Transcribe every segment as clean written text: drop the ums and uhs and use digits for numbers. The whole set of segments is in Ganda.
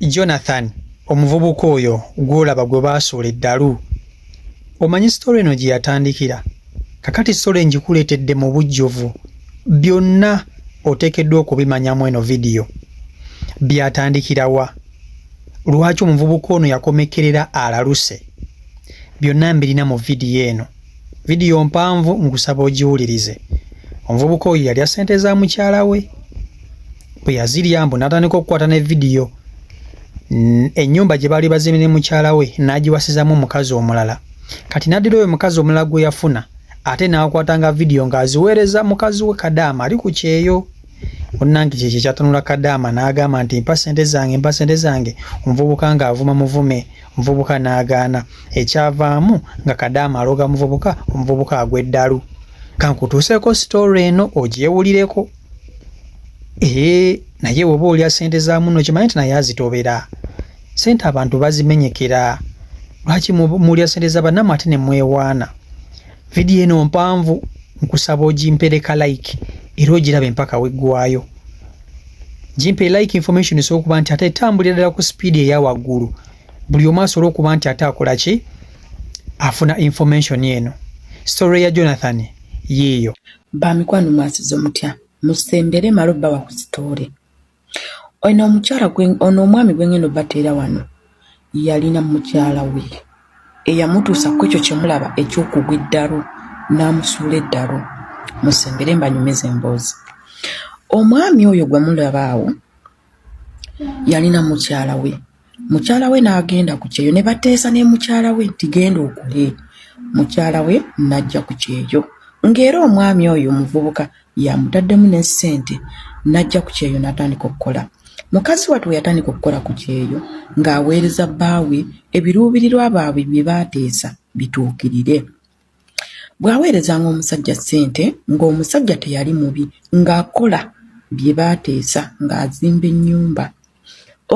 Jonathan omuvubuka oyo gw'olaba gwe baasuula eddalu. Omanyi sitole eno gye yatandikira? Kakati sitole ngikuleetedde mu bujjuvu. Byonna oteekeddwa okubimanya mu eno vidiyo. Byatandikira wa? Lwaki omuvubuka ono yakomekkerera alaluse? Byonna mbirina mu vidiyo eno. Vidiyo mpanvu nkusaba ogiwulirize. Omuvubuka oyo yalya ssente za mukyala we. Bwe yazirya mbu n'atandika okukwata ne vidiyo ennyumba gye baali bazimbye ne mukyala we n'agiwasizamu omukazi omulala. Kati n'addira oyo omukazi omulala gwe yafuna ate n'akwatanga vidiyo ng'aziweereza mukazi we Kadaama ali ku kyeyo. Munnange kyekyo ekyatanula Kadaama n'agamba nti mpa ssente zange, mpa ssente zange, omuvubuka ng'avuma muvume. Omuvubuka n'agaana. Ekyavaamu nga Kadaama aloga muvubuka, omuvubuka agwa eddalu. Kankutuuseeko sitoori eno ogyewulireko. Ee, naye bw'oba olya ssente za munno kimanye nti naye azitobera. Ssente abantu bazimenyekera. Lwaki mulya ssente za bannammwe ate ne mwewaana? Vidiyo eno mpanvu, nkusaba ogimpereka like era ogirabe mpaka weggwayo. Gimpe like information esobola okuba nti ate etambulira ddala ku sipiidi eya waggulu buli omu asobole okuba nti ate akola ki afuna information eno. Story ya Jonathan yiiyo. Ba mikwano mwasize mutya musembere male obbawa ku sitoole. Ono omukyala ono omwami gwe ngenda obateera wano yalina mukyala we eyamutuusa ku ekyo kye mulaba eky'okugwa eddalu n'amusuula eddalu. Musembere mbanyumize emboozi. Omwami oyo gwe mulaba awo yalina mukyala we. Mukyala we n'agenda ku kyeyo ne bateesa ne mukyala we nti genda okole. Mukyala we n'ajja ku kyeyo ng'era omwami oyo omuvubuka y'amutaddemu ne ssente n'ajja ku kyeyo n'atandika okukola. Mukazi wattu bwe yatandika okukola ku kyeyo ng'aweereza bbaawe ebiruubirirwa baabwe bye baateesa bituukirire. Bw'aweerezanga omusajja ssente ng'omusajja teyali mubi ng'akola bye baateesa ng'azimba ennyumba.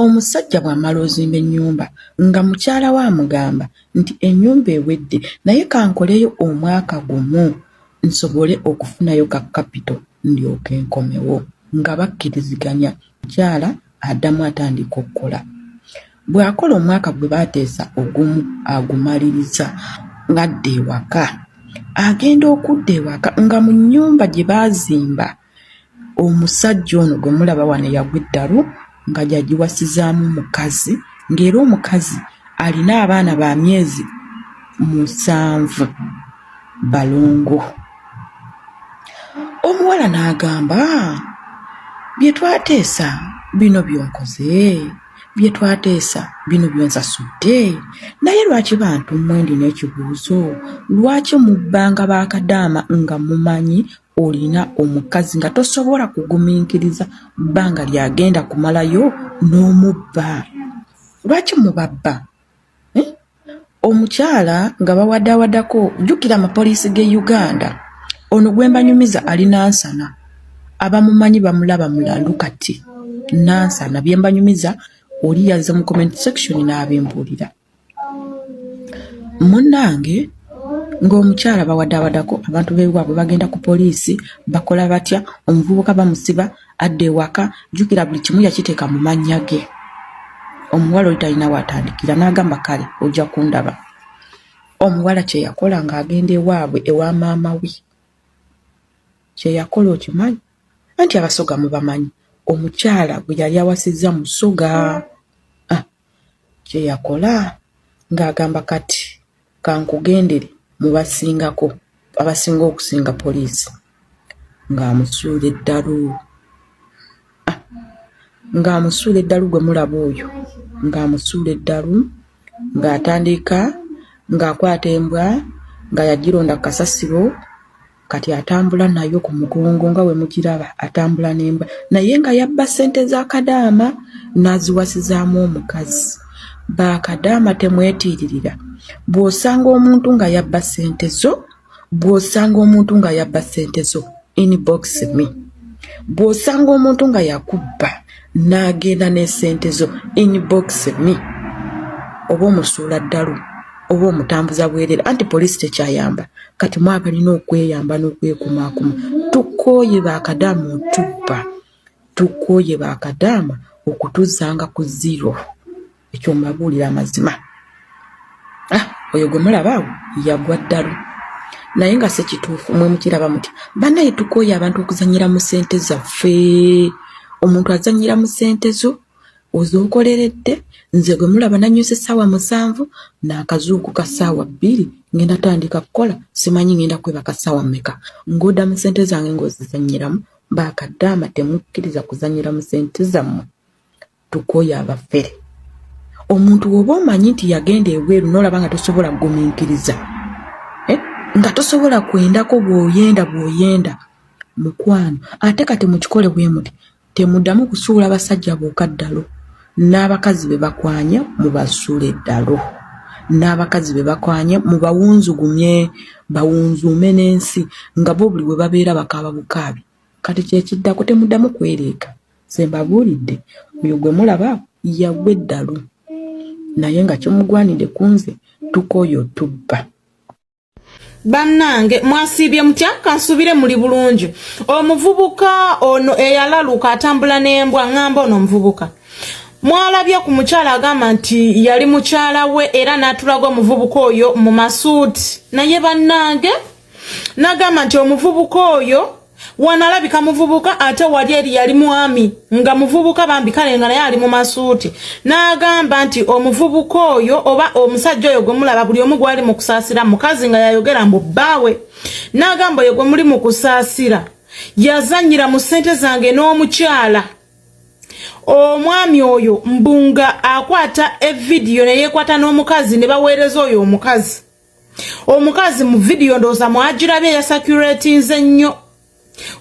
Omusajja bw'amala ozimba ennyumba nga mukyala we amugamba nti ennyumba ewedde naye kankoleyo omwaka gumu nsobole okufunayo ka kapito ndyoke nkomewo nga bakkiriziganya mukyala addamu atandika okukola. Bw'akola omwaka gwe baateesa ogumu agumaliriza ng'adda ewaka. Agenda okudda ewaka nga mu nnyumba gye baazimba omusajja ono gwe mulaba wano eyagwa eddalu nga yagiwasizaamu mukazi ng'era omukazi alina abaana ba myezi 7 balongo. Omuwala n'agamba, Bye twateesa bino by'onkoze? Bye twateesa bino by'onsasudde? Naye lwaki bantu mmwe ndina ekibuuzo, lwaki mubbanga bakadaama nga mumanyi olina omukazi nga tosobola kugumiikiriza bbanga ly'agenda kumalayo n'omubba? Lwaki mubabba? Eh? Omukyala nga bawadaawadako jjukira amapoliisi g'e Uganda ono gwe mbanyumiza ali Nansana abamumanyi bamulaba mulalu kati Nansana bye mbanyumiza oli yazze mu comment section n'abimbuulira. Munnange ng'omukyala bawadaawadako abantu b'ewaabwe bagenda ku poliisi bakola batya omuvubuka bamusiba adda ewaka jjukira buli kimu yakiteeka mu mannya ge. Omuwala oli talina w'atandikira n'agamba kale ojja kundaba. Omuwala kye yakola ng'agenda ewaabwe ewa maama we kye yakola okimanyi? Anti Abasoga mubamanyi omukyala gwe yali awasizza Musoga. Ah, kye yakola ng'agamba kati kankugendere mu basingako abasinga okusinga poliisi ng'amusuula eddalu. Ah, ng'amusuula eddalu gwe mulaba oyo ng'amusuula eddalu ng'atandika ng'akwata embwa nga yagironda ku kasasiro kati atambula nayo ku mugongo nga we mugiraba atambula n'embwa naye nga yabba ssente za Kadaama n'aziwasizaamu omukazi. Bakadaama temwetiiririra bw'osanga omuntu nga yabba ssente zo bw'osanga omuntu nga yabba ssente zo inbox me bw'osanga omuntu nga yakubba n'agenda n'essente zo inbox me oba omusuula ddalu oba omutambuza bwerere anti poliisi tekyayamba kati mwe abalina okweyamba n'okwekumaakuma tukooye bakadaama otubba tukooye bakadaama okutuzzanga ku zero. Ekyo mbabuulira amazima. Ah, oyo gwe mulaba awo yagwa ddalu naye nga si kituufu. Mwe mukiraba mutya? Bannaye tukooye abantu okuzannyira mu ssente zaffe. Omuntu azannyira mu ssente zo ozookoleredde. Nze gwe mulaba nanywesa essaawa 7, naakazuukuka ssaawa 2, ngenda tandika kukola, simanyi ngenda kwebaka ssaawa mmeka, ng'odda mu ssente zange ng'ozizannyiramu. Baakaddaama, temukkiriza kuzannyira mu ssente zammwe. Tukooye abafere. Omuntu woba omanyi nti yagenda ebweru n'olaba nga tosobola kugumiikiriza, eh? Nga tosobola kwendako bw'oyenda bw'oyenda, mukwano. Ate kati mukikole bwe muti: temuddamu kusuula basajja bokka ddalo, n'abakazi be bakwanye mubasuule eddalo, n'abakazi be bakwanye mubawunzugumye, bawunzuume n'ensi nga bo buli we babeera bakaaba bukaabi. Kati kyekiddako, temuddamu kwereeka. Nze mbabuulidde, oyo gwe mulaba yagwa eddalu naye nga kimugwanidde. Ku nze tukooye otubba. Bannange, mwasiibye mutya? Kansubire muli bulungi. Omuvubuka ono eyalaluka atambula n'embwa, ŋŋamba ono omuvubuka mwalabye ku mukyala agamba nti yali mukyala we, era n'atulaga omuvubuka oyo mu masuuti. Naye bannange, n'agamba nti omuvubuka oyo wanalabika muvubuka, ate wali eri yali mwami nga muvubuka bambi, kale nga naye ali mu masuuti. N'agamba nti omuvubuka oyo oba omusajja oyo gwe mulaba, buli omu gwali mu kusaasira, mukazi nga yayogera mbu bbaawe, n'agamba oyo gwe muli mu kusaasira yazannyira mu ssente zange n'omukyala. Omwami oyo mbu nga akwata evidiyo ne yeekwata n'omukazi ne baweereza oyo omukazi. Omukazi mu vidiyo ndowooza mwagirabye, yasakuratinze nnyo.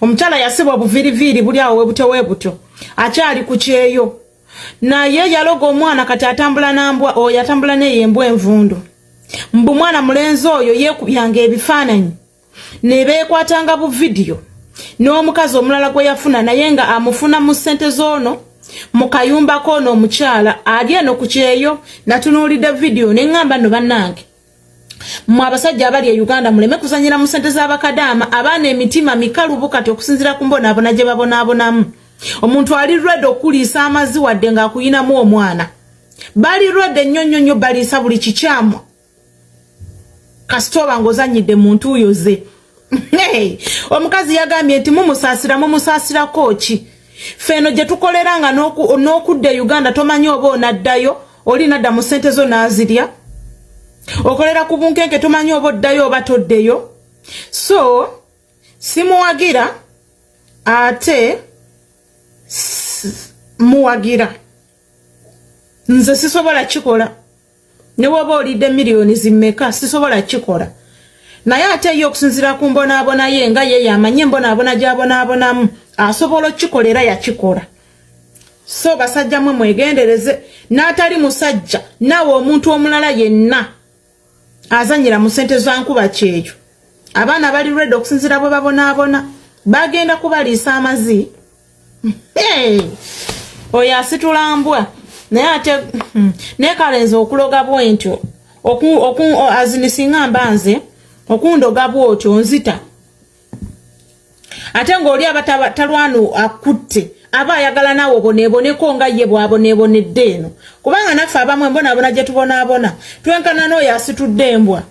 Omukyala yasibwa obuviiriviiri buli awo webutyo webutyo, akyali ku kyeyo, naye yaloga omwana. Kati atambula nambwa, oyo atambula neyo embwa envundu. Mbu mwana mulenzi oyo yeekubyanga ebifaananyi ne beekwatanga bu vidiyo n'omukazi omulala gwe yafuna, naye nga amufuna mu ssente z'ono mu kayumba k'ono omukyala ali eno ku kyeyo. Natunuulidde vidiyo ne ŋŋamba nno, bannange mmwe abasajja abali e Uganda, muleme kuzanyira mu ssente z'abakadaama. Abaana emitima mikalubu kati okusinziira ku mbonaabona gye babonaabonamu. Omuntu ali ready okuliisa amazzi wadde ng'akuyinamu omwana. Bali ready nnyo nnyo nnyo, baliisa buli kikyamu kasita oba ng'ozannyidde mu ntuuyo ze. Omukazi yagambye nti mumusaasira, mumusaasirako ki? Feeno gye tukolera nga n'okudda e Uganda tomanyi oba onaddayo, oli nadda mu ssente zo n'azirya. Okolera ku bunkenke, tomanyi oba oddayo oba toddeyo. So simuwagira, ate muwagira. Nze sisobola kikola, ne woba olidde miliyoni zimmeka, sisobola kikola. Naye ate ye okusinziira ku mbonaabona ye, nga ye yamanye embonaabona gy'abonaabonamu, asobola okukikola era yakikola. So basajja mwe mwegendereze, n'atali musajja, naawe omuntu omulala yenna azanyira mu ssente za nkuba kyeyo. Abaana bali ready okusinziira bwe babonaabona, bagenda kubaliisa amazi. Oyo asitula mbwa, naye ate naye kale nze okuloga bwentyo, azini singa mba nze okundoga bwotyo nzita. Ate ng'oli aba talwana akutte, aba ayagala naawe oboneeboneko nga ye bw'aboneebonedde eno, kubanga naffe abamu embonaabona gye tubonaabona twenkana n'oyo asitudde embwa.